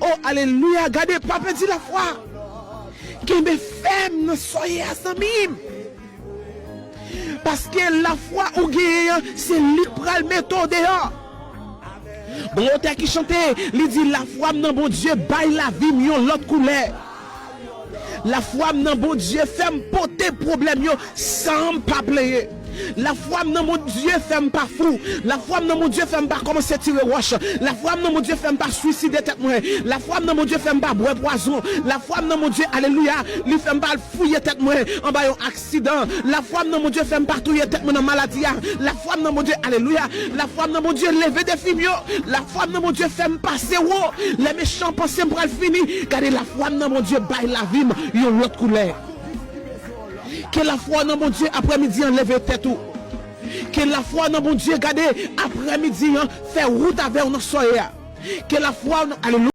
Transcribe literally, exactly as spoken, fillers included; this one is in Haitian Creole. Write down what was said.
Oh, alelouya, gade, pa pèdi lafwa. Kenbe fèm nan sa w ye a, zanmi m. Paske lafwa ou genyen an, se li k pral mete w deyò. Gon otè ki chante, li di, lafwa m nan Bondye bay lavi m yon lòt koulè. Lafwa m nan Bondye fè m pote pwoblèm yo san m pa plenyen. Lafwa m nan Bondye fè m pa fou. Lafwa m nan Bondye fè m pa kòmanse tire wòch. Lafwa m nan Bondye fè m pa swiside tèt mwen. Lafwa m nan Bondye fè m pa bwè pwazon. Lafwa m nan Bondye, alelouya, li fè m pa al fouye tèt mwen anba yon aksidan. Lafwa m nan Bondye fè m pa touye tèt mwen nan maladi a. Lafwa m nan Bondye, alelouya, lafwa m nan Bondye leve defi m yo. Lafwa m nan Bondye fè m pase wo. Lè mechan panse m pral fini, gade, lafwa m nan Bondye bay lavi m yon lòt koulè. Ke lafwa w nan Bondye aprèmidi an leve tèt ou. Ke lafwa w nan Bondye, gade, aprèmidi an fè wout avè w nan sa w ye a. Ke lafwa w nan, alelouya.